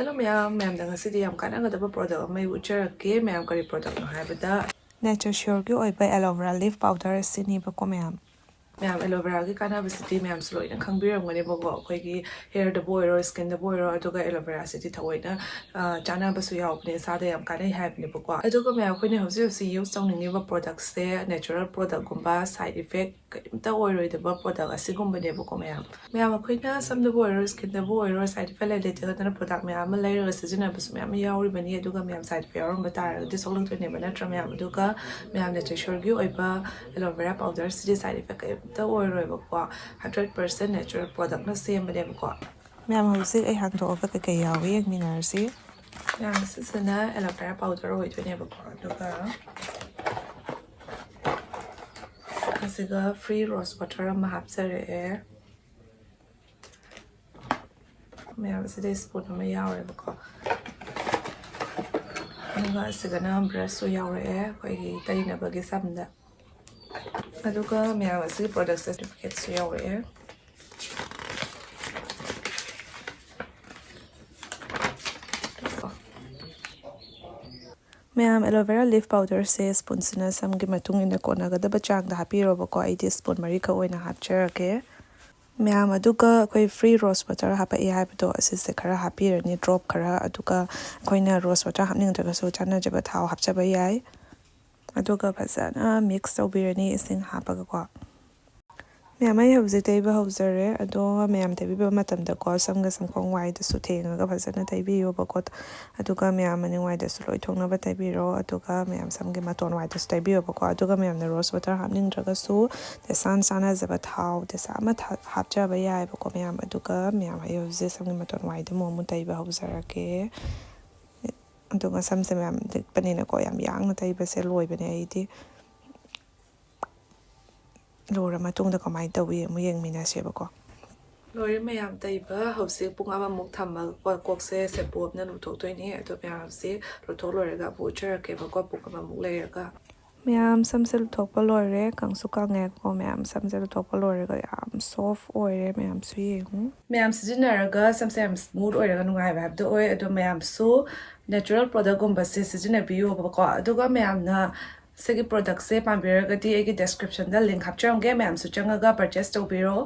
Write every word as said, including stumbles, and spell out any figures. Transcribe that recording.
Hello ꯃꯌꯥꯝ, ꯃꯌꯥꯝꯗ ꯉꯁꯤꯗꯤ ꯌꯥꯝ ꯀꯥꯟꯅꯒꯗꯕ product ꯑꯃ ꯑꯩ ꯎꯠꯆꯔꯛꯀꯦ꯫ ꯃꯌꯥꯝ, ꯀꯔꯤ productꯅꯣ ꯍꯥꯏꯕꯗ, Nature Sureꯒꯤ ꯑꯣꯏꯕ aloe vera leaf powder ꯑꯁꯤꯅꯦꯕꯀꯣ ꯃꯌꯥꯝ꯫ ꯃꯌꯥꯝ, aloe veraꯒꯤ ꯀꯥꯟꯅꯕꯁꯤꯗꯤ ꯃꯌꯥꯝꯁꯨ ꯂꯣꯏꯅ ꯈꯪꯕꯤꯔꯝꯒꯅꯦꯕꯀꯣ꯫ ꯑꯩꯈꯣꯏꯒꯤ hairꯗꯕꯨ ꯑꯣꯏꯔꯣ, skinꯗꯕꯨ ꯑꯣꯏꯔꯣ, ꯑꯗꯨꯒ aloe veraꯁꯤꯗꯤ ꯊꯑꯣꯏꯅ, ꯑ, ꯆꯥꯅꯕꯁꯨ ꯌꯥꯎꯕꯅꯦ, ꯏꯁꯥꯗ ꯌꯥꯝ ꯀꯥꯟꯅꯩ ꯍꯥꯏꯕꯅꯦꯕꯀꯣ꯫ ꯑꯗꯨꯒ ꯃꯌꯥꯝ, ꯑꯩꯈꯣꯏꯅ ꯍꯧꯖꯤꯛ ꯍꯧꯖꯤꯛ use ꯇꯧꯅꯤꯡꯉꯤꯕ productꯁꯦ natural productꯀꯨꯝꯕ, side effect ꯀꯔꯤꯝꯇ ꯑꯣꯏꯔꯣꯏꯗꯕ product ꯑꯁꯤꯒꯨꯝꯕꯅꯦꯕꯀꯣ ꯃꯌꯥꯝ꯫ ꯃꯌꯥꯝ, ꯑꯩꯈꯣꯏꯅ ꯁꯝꯗꯕꯨ ꯑꯣꯏꯔꯣ, skinꯗꯕꯨ ꯑꯣꯏꯔꯣ, side effect ꯂꯩꯇꯦ ꯈꯟꯗꯅ product ꯃꯌꯥꯝ ꯑꯃ ꯂꯩꯔꯒ ꯁꯤꯖꯤꯟꯅꯕꯁꯨ ꯃꯌꯥꯝ ꯑꯃ ꯌꯥꯎꯔꯤꯕꯅꯤ꯫ ꯑꯗꯨꯒ ꯃꯌꯥꯝ, side effect ꯌꯥꯎꯔꯝꯕ ꯇꯥꯔꯒꯗꯤ ꯁꯣꯛꯂꯛꯇꯣꯏꯅꯦꯕ, ꯅꯠꯇ꯭ꯔꯥ ꯃꯌꯥꯝ? ꯑꯗꯨꯒ ꯃꯌꯥꯝ, Nature Sureꯒꯤ ꯑꯣꯏꯕ aloe vera powderꯁꯤꯗꯤ side effect ꯀꯔꯤꯝꯇ ꯑꯣꯏꯔꯣꯏꯕꯀꯣ꯫ Hundred percent natural productꯅ ꯁꯦꯝꯕꯅꯦꯕꯀꯣ꯫ ꯃꯌꯥꯝ, ꯍꯧꯖꯤꯛ ꯑꯩ ꯍꯥꯡꯗꯣꯛꯑꯒ ꯀꯩꯀꯩ ꯌꯥꯎꯏ ꯌꯦꯡꯃꯤꯟꯅꯔꯁꯤ꯫ ꯃꯌꯥꯝ, ꯁꯤꯁꯤꯅ aloe vera powder ꯑꯣꯏꯗꯣꯏꯅꯦꯕꯀꯣ꯫ ꯑꯗꯨꯒ ꯑꯁꯤꯒ free rose water ꯑꯃ ꯍꯥꯞꯆꯔꯛꯑꯦ꯫ ꯃꯌꯥꯝ, ꯑꯁꯤꯗ spoon ꯑꯃ ꯌꯥꯎꯔꯦꯕꯀꯣ꯫ ꯑꯗꯨꯒ ꯑꯁꯤꯒꯅ brushꯁꯨ ꯌꯥꯎꯔꯛꯑꯦ, ꯑꯩꯈꯣꯏꯒꯤ ꯇꯩꯅꯕꯒꯤ ꯁꯝꯗ꯫ ꯑꯗꯨꯒ ꯃꯌꯥꯝ, ꯑꯁꯤꯒꯤ product certificateꯁꯨ ꯌꯥꯎꯔꯛꯑꯦ꯫ ꯃꯌꯥꯝ, aloe vera leaf powderꯁꯦ spoonꯁꯤꯅ ꯁꯝꯒꯤ ꯃꯇꯨꯡ ꯏꯟꯅ ꯀꯣꯟꯅꯒꯗꯕ ꯆꯥꯡꯗ ꯍꯥꯞꯄꯤꯔꯣꯕꯀꯣ꯫ ꯑꯩꯗꯤ spoon ꯃꯔꯤꯈꯛ ꯑꯣꯏꯅ ꯍꯥꯞꯆꯔꯒꯦ꯫ ꯃꯌꯥꯝ, ꯑꯗꯨꯒ ꯑꯩꯈꯣꯏ free rose water ꯍꯥꯞꯄꯛꯑꯦ ꯍꯥꯏꯕꯗꯣ, ꯑꯁꯤꯁꯦ ꯈꯔ ꯍꯥꯞꯄꯤꯔꯅꯤ, drop ꯈꯔ꯫ ꯑꯗꯨꯒ ꯑꯩꯈꯣꯏꯅ rose water ꯍꯥꯞꯅꯤꯡꯗ꯭ꯔꯒꯁꯨ ꯆꯥꯟꯅꯖꯕ ꯊꯥꯎ ꯍꯥꯞꯆꯕ ꯌꯥꯏ꯫ ꯑꯗꯨꯒ ꯐꯖꯅ mix ꯇꯧꯕꯤꯔꯅꯤ ꯏꯁꯤꯡ ꯍꯥꯞꯄꯒꯀꯣ꯫ ꯃꯌꯥꯝ, ꯑꯩ ꯍꯧꯖꯤꯛ ꯇꯩꯕ ꯍꯧꯖꯔꯦ꯫ ꯑꯗꯣ ꯃꯌꯥꯝ, ꯇꯩꯕꯤꯕ ꯃꯇꯝꯗꯀꯣ, ꯁꯝꯒ ꯁꯝꯈꯣꯡ ꯋꯥꯏꯗꯁꯨ ꯊꯦꯡꯉꯒ ꯐꯖꯅ ꯇꯩꯕꯤꯌꯣꯕꯀꯣ꯫ ꯑꯗꯨꯒ ꯃꯌꯥꯝ, ꯃꯅꯤꯡ ꯋꯥꯏꯗꯁꯨ ꯂꯣꯏ ꯊꯨꯡꯅꯕ ꯇꯩꯕꯤꯔꯣ꯫ ꯑꯗꯨꯒ ꯃꯌꯥꯝ, ꯁꯝꯒꯤ ꯃꯇꯣꯟ ꯋꯥꯏꯗꯁꯨ ꯇꯩꯕꯤꯌꯣꯕꯀꯣ꯫ ꯑꯗꯨꯒ ꯃꯌꯥꯝꯅ rose water ꯍꯥꯞꯅꯤꯡꯗ꯭ꯔꯒꯁꯨ ꯇꯦꯁꯥꯟ ꯆꯥꯟꯅꯖꯕ ꯊꯥꯎ ꯇꯦꯁꯥ ꯑꯃ ꯊꯥ-, ꯍꯥꯞꯆꯕ ꯌꯥꯏꯑꯕꯀꯣ ꯃꯌꯥꯝ꯫ ꯑꯗꯨꯒ ꯃꯌꯥꯝ, ꯑꯩ ꯍꯧꯖꯤꯛ ꯁꯝꯒꯤ ꯃꯇꯣꯟ ꯋꯥꯏꯗ ꯑꯃꯨꯛ, ꯑꯃꯨꯛ ꯇꯩꯕ ꯍꯧꯖꯔꯒꯦ꯫ ꯑꯗꯨꯒ ꯁꯝꯁꯦ ꯃꯌꯥꯝ ꯂꯤꯛꯄꯅꯤꯅꯀꯣ, ꯌꯥꯝ ꯌꯥꯡꯅ ꯇꯩꯕꯁꯦ ꯂꯣꯏꯕꯅꯦ ꯑꯩꯗꯤ꯫ ꯂꯣꯏꯔ ꯃꯇꯨꯡꯗ ꯀꯃꯥꯏꯅ ꯇꯧꯏ ꯑꯃꯨꯛ ꯌꯦꯡꯃꯤꯟꯅꯁꯦꯕꯀꯣ꯫ ꯂꯣꯏꯔꯦ ꯃꯌꯥꯝ ꯇꯩꯕ꯫ ꯍꯧꯖꯤꯛ ꯄꯨꯡ ꯑꯃꯃꯨꯛ ꯊꯝꯃꯒ ꯀꯣꯛꯁꯦ ꯁꯦꯄꯨ ꯑꯃꯅ ꯂꯨꯊꯣꯛꯇꯣꯏꯅꯦ꯫ ꯑꯗꯣ ꯃꯌꯥꯝꯁꯦ ꯂꯨꯊꯣꯛ ꯂꯣꯏꯔꯒ ꯑꯃꯨꯛ ꯎꯠꯆꯔꯛꯀꯦꯕꯀꯣ, ꯄꯨꯡ ꯑꯃꯃꯨꯛ ꯂꯩꯔꯒ꯫ ꯃꯌꯥꯝ, ꯁꯝꯁꯦ ꯂꯨꯊꯣꯛꯄ ꯂꯣꯏꯔꯦ, ꯀꯪꯁꯨ ꯀꯪꯉꯦꯀꯣ꯫ ꯃꯌꯥꯝ, ꯁꯝꯁꯦ ꯂꯨꯊꯣꯛꯄ ꯂꯣꯏꯔꯒ ꯌꯥꯝ soft ꯑꯣꯏꯔꯦ, ꯃꯌꯥꯝꯁꯨ ꯌꯦꯡꯉꯨ꯫ ꯃꯌꯥꯝ ꯁꯤꯖꯤꯟꯅꯔꯒ ꯁꯝꯁꯦ ꯌꯥꯝ smooth ꯑꯣꯏꯔꯒ ꯅꯨꯡꯉꯥꯏꯕ ꯍꯥꯏꯕꯗꯣ ꯑꯣꯏ꯫ ꯑꯗꯣ ꯃꯌꯥꯝꯁꯨ natural productꯀꯨꯝꯕꯁꯦ ꯁꯤꯖꯤꯟꯅꯕꯤꯌꯣꯕꯀꯣ꯫ ꯑꯗꯨꯒ ꯃꯌꯥꯝꯅ ꯁꯤꯒꯤ productꯁꯦ ꯄꯥꯝꯕꯤꯔꯒꯗꯤ ꯑꯩꯒꯤ descriptionꯗ link ꯍꯥꯞꯆꯔꯝꯒꯦ, ꯃꯌꯥꯝꯁꯨ ꯆꯪꯉꯒ purchase ꯇꯧꯕꯤꯔꯣ꯫